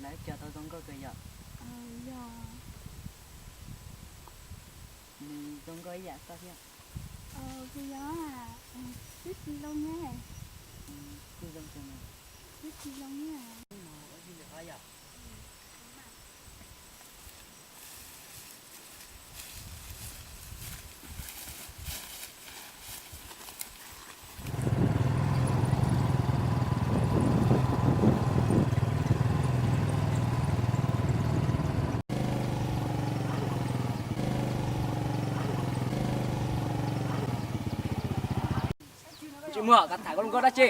Cov tau zoo nkauj kawg yom? Yog. Nws zoo nkauj ib yam koj thiab. Kuv yog, twb tsis zoo ne. Kuj zoo kawg mas. Twb tsis zoo ne. Ua si ntawm qhov yom? Ntsej muag, koj tham koj hluas nkauj dab tsi?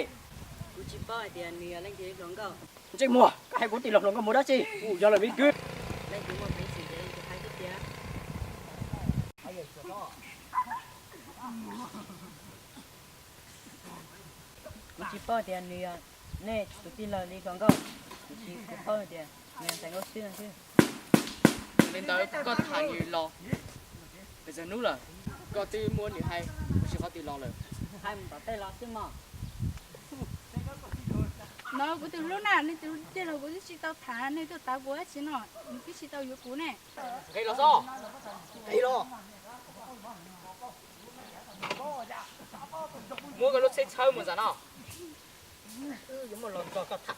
Kuv tsis paub hais tias nws yog leej twg hluas nkauj. Ntsej muag, koj hais kuv tij laug hluas nkauj mus dab tsi? Kuv yog lawm me kwv. Leej twg muaj peev xwm ces leej twg hais xwb tiag. Kuv tsis paub tias nws yog nej tus tij laug li hluas nkauj, tiam sis kuv paub tias nws yog ntxhais nkauj xwb no xwb. Li ntawd koj tham nws los pes tsawg hnub lawm, koj twb muab nws hais ua si qhov twg los lawm? Hais mus tom tej los xwb mog. No kuv tus hlub na, nej tus tij laug kuv twb tsis tau tham, nej tuaj tav kuv dab tsi no, nws twb tsis tau yuav kuv ne. Nqis los xwb, nqis los. Muab koj lub txhib txhawb mus ntawm no. Yuav muab los nrog koj tham.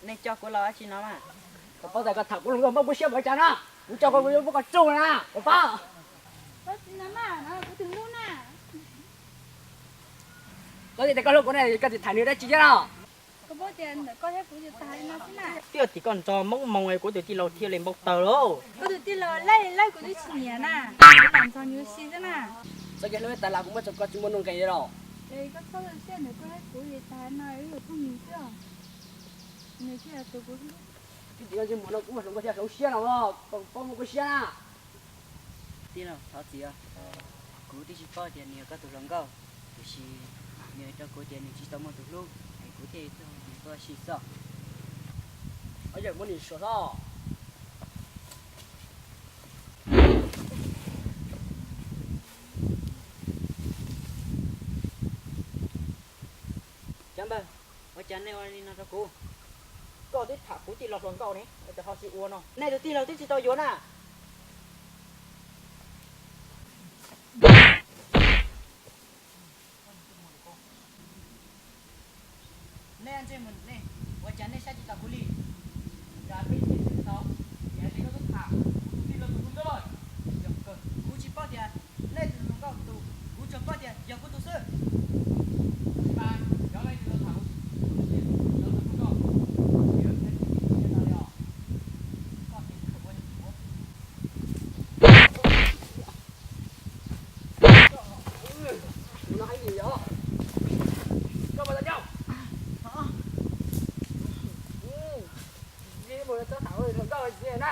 Nej coj kuv los dab tsi no mas? Koj paub tias koj tham kuv hluas nkauj muaj kuv siab npaum cas na. Kuv coj koj, kuv yuav muab koj tsuj na, koj paub. Koj tias koj hlub kuv ne, koj tsis tham nws dab tsi thiab no? Twb yog tim koj nrog Hmoob moo es kuv tus tij laug thiaj li npau taws lauj. Koj tus tij laug laij laij kuv twb tsis nyiam na, kuv lam nrog nws ua si xwb na. Txoj kev hlub ib tag las kuv muab rau koj tsis muaj nuj nqis li los. Es koj txhob ua siab ntawm koj thiab kuv li, tas no wb yog phooj ywg xwb. Nws thiaj yog tus kuv hlub. Twb tim koj ntsej muag no kuv hloov koj thiaj hloov siab no, koj paub muaj koj siab na. Tij laug, thov txim os. Kuv twb tsis paub tias nws yog koj tus hluas nkauj, tiam sis nws hais rau kuv tias nws tsis tau muaj tus hlub, es kuv thiaj li tuaj si xwb. Yawg, muab nws suav hlo. Cov npawg, ua cas nej ua li no rau kuv? Koj twb tham kuv tij laug hluas nkauj ne, ua cas ho tsis ua no? Nej tus tij laug twb tsis tau yuav na. Nej ntsej muag nej, ua cas nej saib tsis taus kuv li? Cas peb tsis tau, yog li koj twb tham kuv tus tij laug tus hlub ntawd lawm. Yog kawg, kuv tsis paub tias nej tus hluas nkauj tus, kuv tsuas paub tias yog kuv tus xwb. Tsis mas, yog leej twg los tham kuv tus tij laug tus hlub nkauj, yog leej twg tsis tau li os. Koj ces kuv tsuas ua li kuv ua. Ua no hais li yog koj puas tau coj? Mus txog tham hluas nkauj txiv na.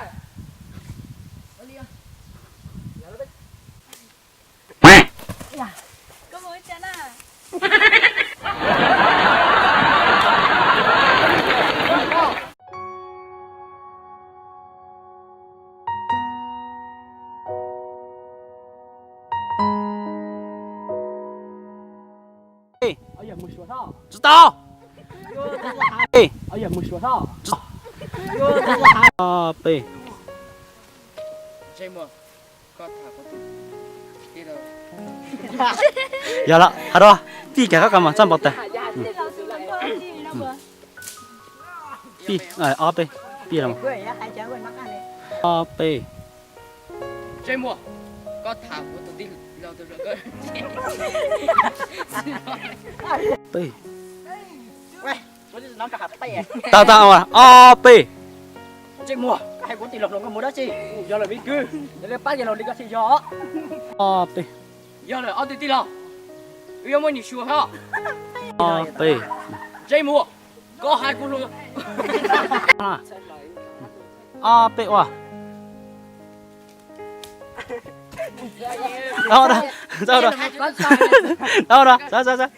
Koj mus ua cas na? Tsis tau. Tsis tau. Ob peb. Yog lawm, hais rau, pib kiag koj koj mas txaj npau taws. Pib, ob peb, pib los. Ob peb. Ntsej muag, koj tham kuv tus tij laug tus hluas nkauj. Peb. Tau tau, ob peb. Ntsej muag, koj hais kuv tij laug hluas nkauj mus dab tsi? Yog lawm me kwv, yog li pab tij laug li koj thiaj yog. Ob peb. Yog lawm ob tug tij laug, wb yuav muab nws xyuas hlo. Ob peb. Ntsej muag, koj hais kuv hluas. Ob peb ua. Tau da, tau da. Tau da, tau, tau, tau.